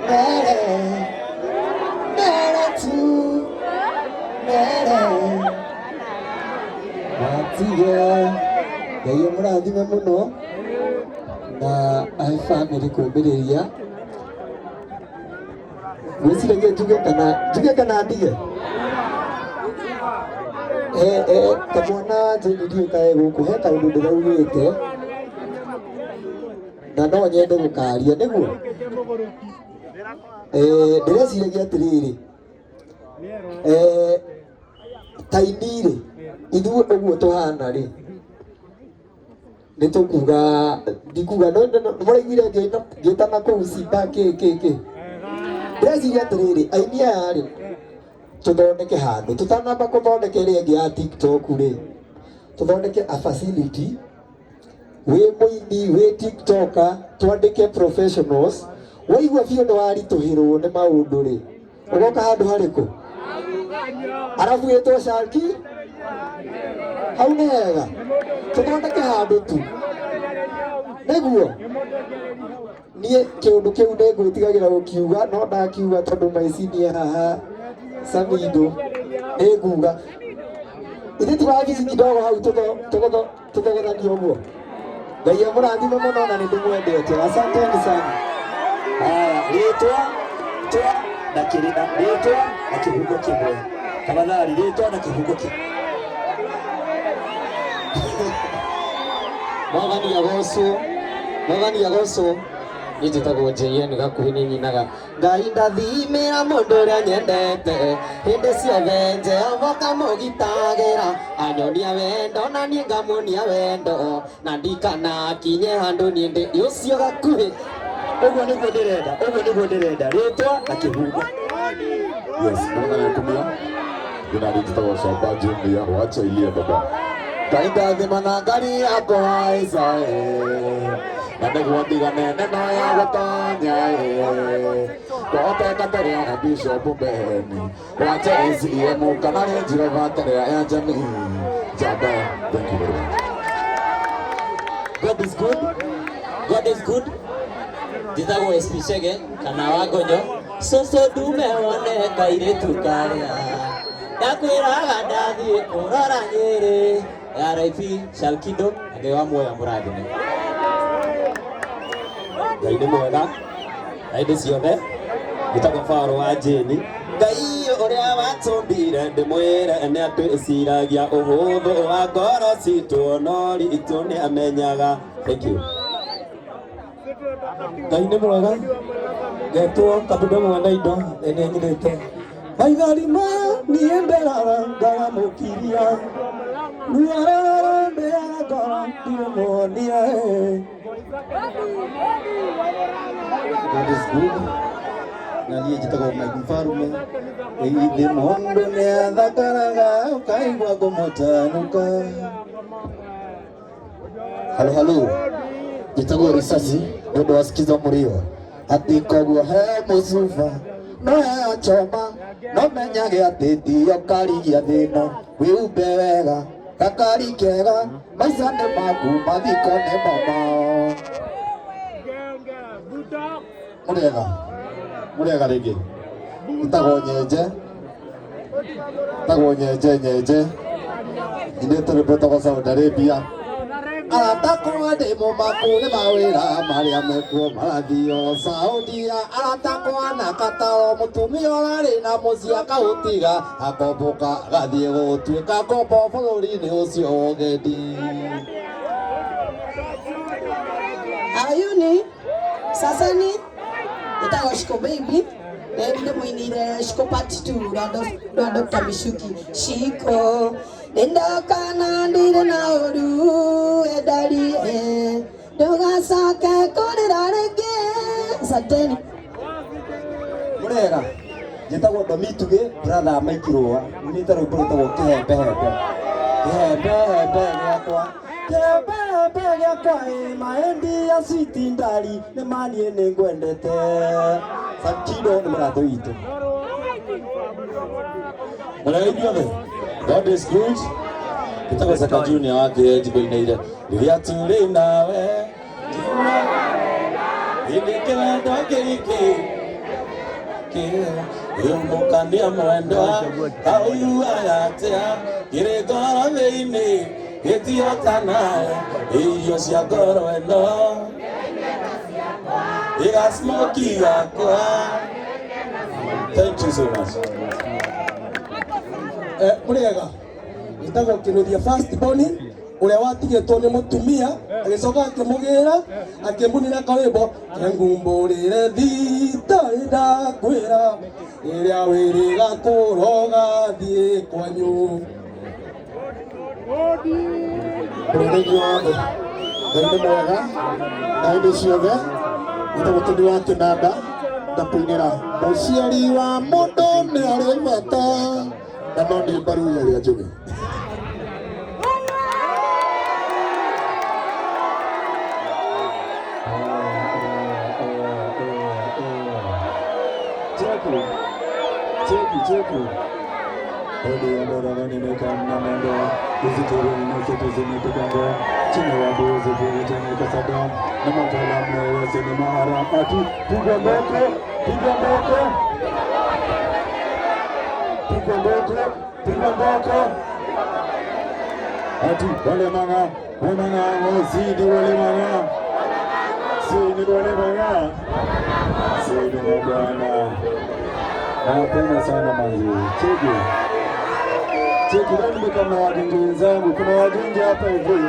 Mere mere tu mere matige. Ngai amũrathime mũno na ahe bamĩrĩ kũmbĩrĩria. Ngwĩciragia njuge kana ndige. Kamwana Jane, ndiũĩ kae gũkũ he kaũndũ ndĩraugĩte na no nyende gũkaria nĩguo. Ndĩreciragia atĩrĩrĩ, taini rĩ, ithuĩ ũguo tũhana rĩ, nĩ tũkuga ndikuga no mũraiguire ngĩtana kũu cimba kĩ kĩ kĩ. Ndĩreciria atĩrĩrĩ, aini aya rĩ, tũthondeke handũ tũtanamba kũthondeka ĩrĩa ĩngĩ ya TikTok rĩ, tũthondeke a facility wĩ mũini, wĩ TikToker, twandĩke professionals. Waigua biũ nĩ waritũhĩrwo nĩ maũndũ rĩ, ũgoka handũ harĩkũ arabu ĩtwo Sharki hau nĩ hega, tũthondeke handũ tu nĩguo niĩ kĩũndũ kĩu nĩ ngwĩtigagĩra gũkiuga, no ndakiuga tondũ maicinie haha Samido nĩ nguga ithe ti wabici kidogo hau tũthogothanie ũguo. Ngai amũrathime mũno na nĩ ndĩmwendete. Asanteni sana. Haya, rĩtwa twa na kĩrĩna, rĩtwa na kĩhungo kĩmwe tafadhali, rĩtwa na kĩhungo kĩmwe. Mwathani agocwo, Mwathani agocwo. Niĩ njĩtagwo JN Gakuhĩ, nĩ nyinaga Ngai ndathimĩra mũndũ ũrĩa nyendete hĩndĩ ciothe, Jehova kamũgitagĩra, anyonia wendo na niĩ ngamuonia wendo, na ndikana kinye handũ niĩ ndĩ ũcio Gakuhĩ. Ũguo nĩguo ndĩrenda, ũguo nĩguo ndĩrenda, rĩtwa na kĩhungo. Yes, mwathani atumia. Jina njĩtagwo Shamba Junior, wacha ilie baba. Ngai ndathima na ngari yakũhaica na nĩguo ndigane neno ya gũtonya kwahoteka tũrĩa na Bishop Beni, wacha ACM kana Range Rover tũrĩa ya jamii Jaba. Thank you very much. God is good. God is good. Njĩtagwo SP Chege kana Wangonyo. Cũcũ ndume wone kairĩtu karĩa ndakwĩraga ndathiĩ kũrora Nyĩrĩ. RIP Shalkido, na Ngai wa muoyo amũrathime. Ngai nĩ mwega na hĩndĩ ciothe. Njĩtagwo Baũrũ wa Jane. Ngai ũrĩa watũmbire ndĩmwĩre nĩ atwĩciragia, ũhũthũ wa ngoro citũ no ritũ nĩ amenyaga. Thank you. Ngai nĩ mwega. Ngetwo Kabunde mwene indo nĩ nyinĩte maithori maya niĩ nderara ngaramũkiria ruarara ndĩaga ngoro ndirĩmuonia. God is good. Na niĩ njĩtagwo Mike Mfarume. Ĩithĩ mũndũ nĩ athakaraga ũkaigua kũmũtanuka. Halo halo, njĩtagwo Risasi nĩ ũndũ wa sikiza mũrĩo atĩ koguo he mũcuba no heo choma, no menyage atĩ tiyo karigia thĩna, wĩumbe wega gakari kega, maica nĩ maku, mathiko nĩ mao. Mũrĩega, mũrĩega rĩngĩ. Njĩtagwo Nyenje, njĩtagwo Nyenje Nyenje, nyinĩte rwĩmbo rwĩtagwo Saudi Arabia. Aratakwa ndĩ mũmaku nĩ mawĩra marĩa mekuo marathio Saudia, aratakwa na kataro, mũtumia ũrarĩ na mũciĩ akaũtiga akombũka agathiĩ gũtuĩka ngombo bũrũri-inĩ ũcio ũgendi. Ayuni, sasani, ĩtagwo Shiko Baby, na ndĩmũinĩire Shiko Part 2 rwa Dr. Michuki. Shiko, nĩndoka na ndirĩ na ũru endari, ndũgacoke kũrĩra rĩngĩ. Asanteni. Mũrega, njĩtagwo Ndomitugĩ, brother Mike Rũa, nyinĩte rwĩmbo rwĩtagwo Kĩhembehembe. Kĩhembehembe gĩakwa, kĩhembehembe gĩakwa, ĩ maendi ya switi ndari nĩ maniĩ nĩ ngwendete. Sakido nĩ mũratũ witũ. Mũrĩega inyuothe. God is good. Njĩtagwo Saka Junior wa Kĩenji, ngũinĩire rĩrĩa tũrĩ nawe hĩndĩ kĩwendo kĩriki. Kĩ gĩũmũkania mwendwa kaũiguaga atĩa kĩrĩ ngoro thĩinĩ gĩtihotanaga irio cia ngoro ĩno ĩgasmoki gakwa. Thank you so much. Mũrĩega, gĩtagwo Kĩnuthia first born ũrĩa watigĩtwo nĩ mũtumia agĩcoka akĩmũgĩra akĩmunĩra karwĩmbo kengumbũrĩre thitarĩ ndakwĩra rĩrĩa wĩrĩga kũroga thiĩ kwanyu. Mũrĩega inyuothe, Ngai nĩ mwega na hĩndĩ ciothe. Nĩtagwo Tũni wa Kĩnanda, ndakũinĩra mũciari wa mũndũ nĩ arĩ bata na no nĩ mbaru ĩrĩa njũgĩ. Cheki. Cheki, cheki. Odi amororo nimekamna mendo uzituru nisitu zimepigwa chini wa buzi tene kwa Saddam na mataalamu wa sinema haram ati pigwa mboko, pigwa mboko, pigwa mboko, pigwa mboko ati wale manga wale manga zidi wale manga zidi wale manga zidi mabwana. Nawapenda sana manzi. Cheki. Cheki, leo nimekaa na wagenge wenzangu. Kuna wagenge hapa hivi.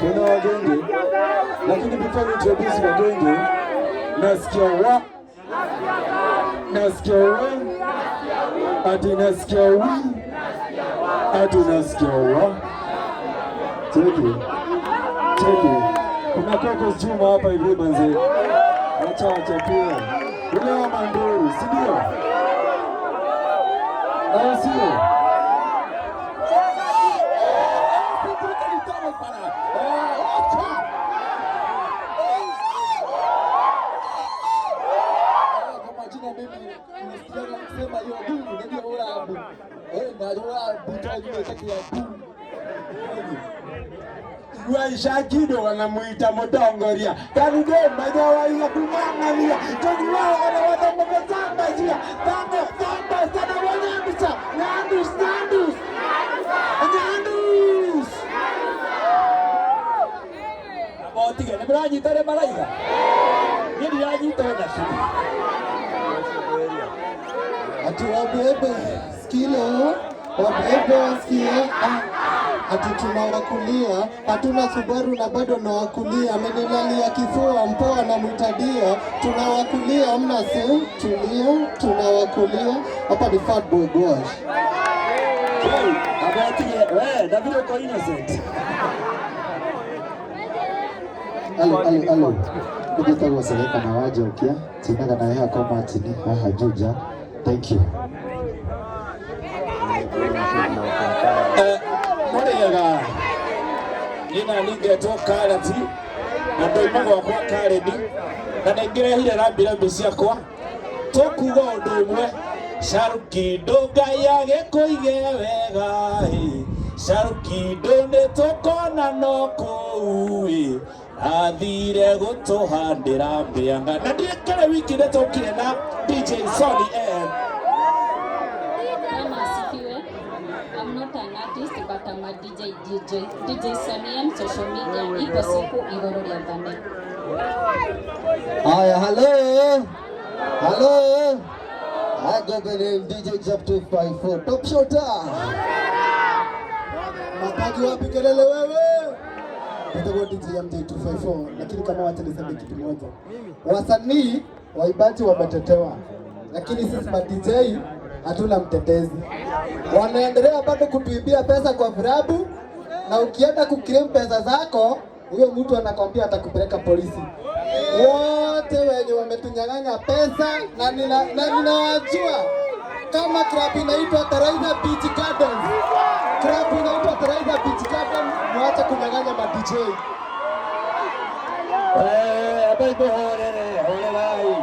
Kuna wagenge. Lakini before ni introduce wagenge, nasikia wa nasikia wa ati nasikia wi ati nasikia wa. Cheki. Cheki. Kuna Coco Juma hapa hivi manzi. Acha wachapie. Ule wa Manduru, si ndio? Au sio? Kwa majina mimi nasikiaga kusema hiyo bu ndio urabu. Na urabu tajua kati ya bu. Waishakido wanamuita Modongoria karugo majawaiga kumang'ania togi wao anawathomogozambajia thambo thambo sana wanyandusa nyandus nyandus nyandus. Motige nĩ mũranyita ũrĩa maraiga, niĩ ndiranyita ona kĩ. Ati wabebe skilo, wabebe wasikie, ati tunawakulia, hatuna Subaru na bado nawakulia, amenilalia kifua mpoa na mwitadia, tunawakulia mna sim tulia, tunawakulia hapa ni Fat Boy Gwash. Hey, abotige we David uko innocent. Alo, alo, alo. Nĩnjĩtagwo Seleka na Wanjokia, tinaga na heha kwa Martin haha Juja. Thank you. Mũrĩega, niĩ na ningetwo Karati na ndoima gwakwa Kareni na nĩngĩrehire rambirambi ciakwa tũkuga ũndũ ũmwe Sharukindo Ngai agĩkũige wega ĩ Sharukindo nĩ tũkona no kũu ĩ athire gũtũhandĩra mĩanga na ndiĩkĩre wiki nĩ tũkire na DJ Sony M. Bwana asifiwe. I'm not an artist but I'm a DJ DJ DJ Sunny M social media ipo siku igoro rĩa thane. Haya, hello. Hello. I go by the name DJ Jeff 254. Top shotter. Matagi wapi kelele wewe? Nitakuwa DJ MJ 254, lakini kama wacha niseme kitu moja. Wasanii waimbaji wametetewa, lakini sisi ma DJ hatuna mtetezi. Wanaendelea bado kutuibia pesa kwa vilabu, na ukienda kuclaim pesa zako, huyo mtu anakwambia atakupeleka polisi. Wote wenye wametunyang'anya pesa na ninawajua kama club inaitwa Taraida Beach Gardens. Club inaitwa Taraida Beach Gardens, mwache kunyang'anya ma DJ. Abai horere horerai.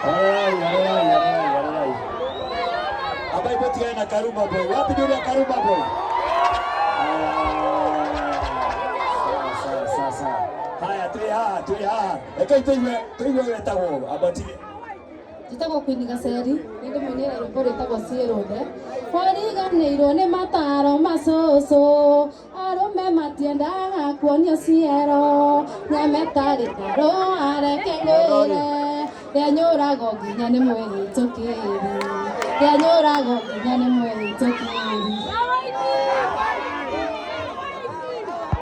Horerai, horerai, horerai, horerai. Abai botigane na Karuma Boy. Wapi ndio Karuma Boy? Sawa, sawa, sawa, sawa. Haya, tuli haha, tuli haha. Rekei tuigue wetagwo abatige. Njĩtagwo Queen Gaceri, nĩ ndĩmũinĩra rwĩmbo rwĩtagwo Ciĩrũnde. Wariganĩirwo nĩ mataro ma cũcũ, arũme matiendaga kuonio ciero, nyametarĩ tarũa reke ngwĩre, rĩanyũragwo nginya nĩ mwĩhĩtũkĩri, rĩanyũragwo nginya nĩ mwĩhĩtũkĩri.